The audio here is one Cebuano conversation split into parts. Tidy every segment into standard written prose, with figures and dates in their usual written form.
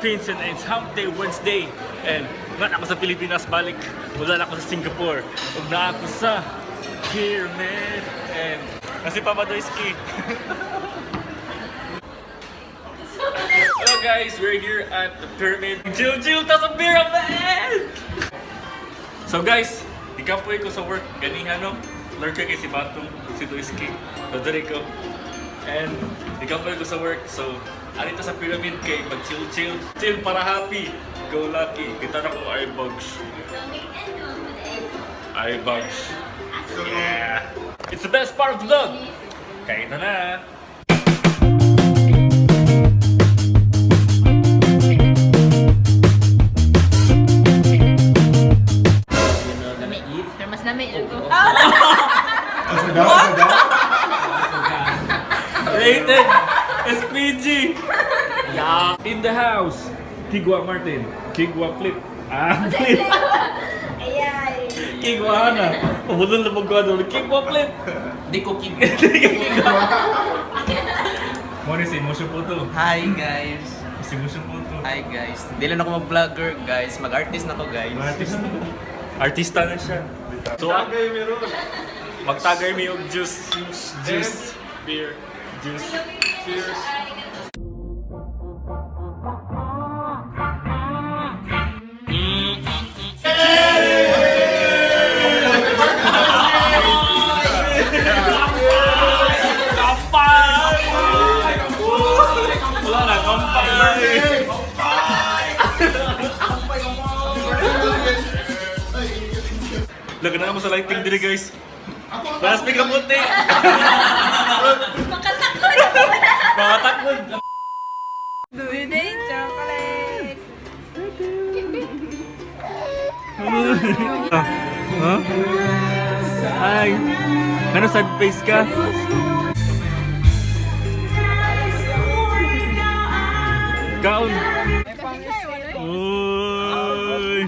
Philippines and it's Hump Day Wednesday. And nga ako sa Pilipinas balik. Wala na ako sa Singapore. Ug naa ako sa Pyramid. And kasi Papa Doyski. Hello guys, we're here at the pyramid. Chill chill ta sa pyramid! So guys, ikapoy ko sa work ganiha no. Lurker kay si Batong, si Doyski. So diri ko. And ikapoy ko sa work. So arito sa pyramid kay mag chill chill. Chill para happy. Go lucky. Kita na ko eye bugs. Eye bugs. Yeah. It's the best part of the vlog. Kain na na. Pero mas nami ito. Rated SPG. Yeah. In the house. Kigwa Martin. Kigwa Flip. Ah, Flip. Ayay. Kigwa Hana. Pabulon na pagkuha doon. Kigwa Flip. Di ko kig. Mo ni si Musyo po to. Hi guys. Si Musyo po to. Hi guys. Hindi lang ako mag-vlogger guys. Mag-artist na ako guys. Artista. Artista na siya. So, magtagay mi og juice. Juice. Beer. Juice. Cheers. Kampay! Wala na, kampay! Lagyan na mo sa lighting diri guys. Last pick ang puti. Makatakot. Makatakot. Today, chocolate. Huh? Hi. Ano sad face ka? Kaon. Uy.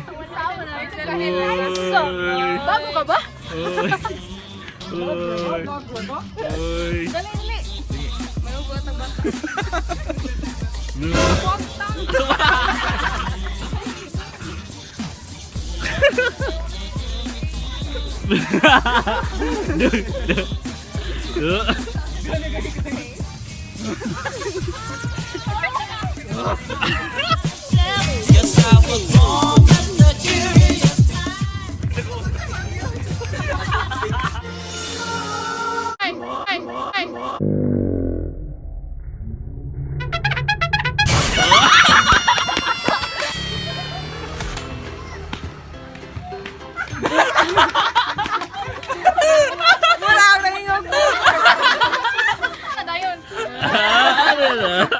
Uy. Bago ka ba? Uy. Uy. Uy. Dali, dali. May ugot ang bata. Ay, ay, ay. Wala akong nangingog. Dayon. Ano na?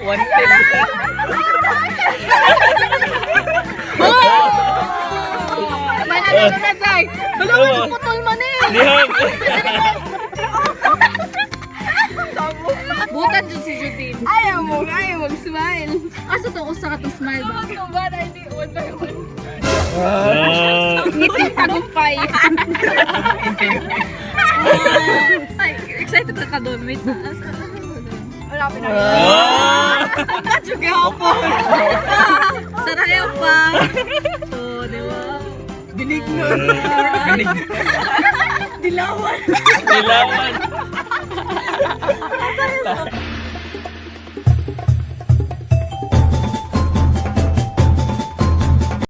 One ten. Manalo na Zay. Wala ka nang putol man eh. Dihang. Butan dyan si Judine. Ayaw mo, ayaw mag-smile. Asa tong usa ka tong smile ba? Ah. Ngiti tagumpay. Ay, excited ka ka doon. Wait, sa asa? Wala pa na. Ah. Juga ako. Sarayo pa. Oh, di ba? Dinig no. Dilawan. Dilawan.